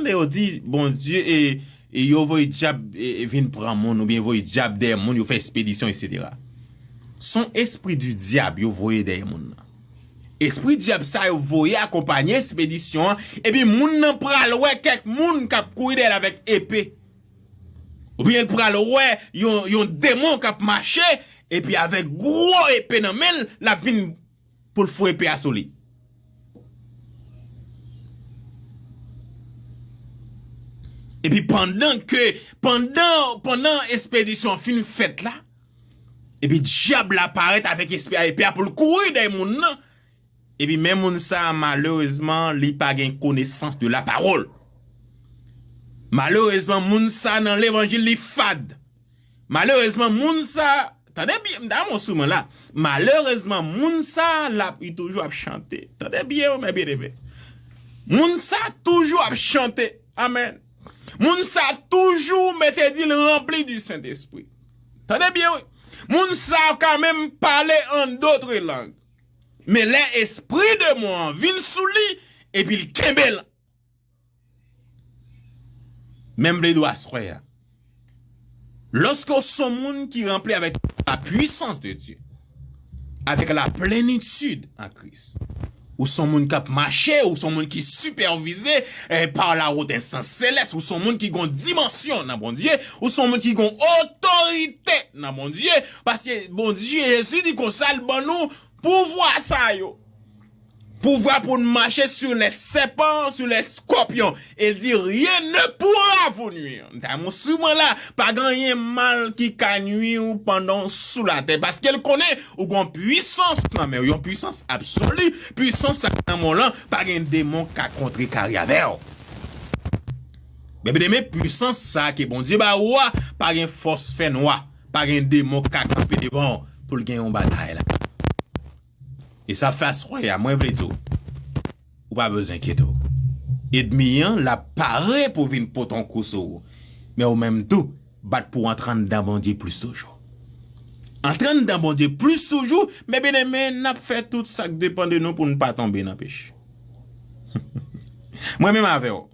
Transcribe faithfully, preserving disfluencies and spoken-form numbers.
Lè yo di Bondye e, e yo voye dyab e, e vin pran moun, oubyen voye dyab dèyè moun, yo fè espedisyon, etsetera. Se yon espri di dyab yo voye dèyè moun nan. Espri dyab sa yo voye akonpanye espedisyon an, epi moun nan pral wè kèk moun k ap kouri dèyè l avèk epe. Oubyen l pral wè yon, yon demon k ap mache, epi avèk gwo epe nan men l, l ap vin pou l foure epe a sou li. Epi pandan ke, pandan, pandan espedisyon an fin fèt la, epi dyab la parèt avèk espe a, epe a pou l kouri dèyè moun nan. Epi men moun sa a, malerezman, li pa gen konesans de la parole. Malerezman, moun sa a nan levanjil, li fad. Malerezman, moun sa a, tande byen, m ta montre w la. Malerezman, moun sa a, l ap, li toujou ap chante. Tande byen, wi, men byen, byen. Moun sa a toujou ap chante. Amèn. Moun sa a toujou mete di l ranpli di Sentespri. Tande byen, wi. Moun sa a ka menm pale an dotre lang. Men lè espri demon an vin sou li, epi l kenbe l. Men m vle di w aswè a. Lorsque w son moun ki ranpli avec la puissance de Dieu, avec la plénitude en Christ, ou son moun k ap mache, ou son moun ki sipèvize eh, par la haute instance céleste, ou son moun ki gon dimansyon nan Bondye, ou son moun ki gon otorite nan Bondye, paske Bondye Jezi di konsa l ban nou pouvwa sa yo. Pouvwa pou n mache sur les serpents, sur les scorpions. E l di, rien ne pourra vous nuire. M ta montre w la, pa gen anyen mal ki ka nwi w pandan w sou latè. Paske l konnen ou gon pwisans nan men w, yon pwisans absoli. Pwisans sa nan men w lan, pa gen demon ka kontrekare avè w. Men byeneme, pwisans sa ke Bondye ba ou a, pa gen fòs fènwa, pa gen demon ka kanpe devan w pou l gen yon batay la. E sa fè aswè a, mwen vle di w, ou pa bezwen enkyete w. Ènmi an, l ap pare pou vin pote yon kou sou ou. Men ou menm tou, bat pou w antre anndan Bondye plis toujou. Antre anndan Bondye plis toujou, men byeneme, n ap fè tout sa k depann de nou pou n pa tonbe nan peche. Mwen menm avè w,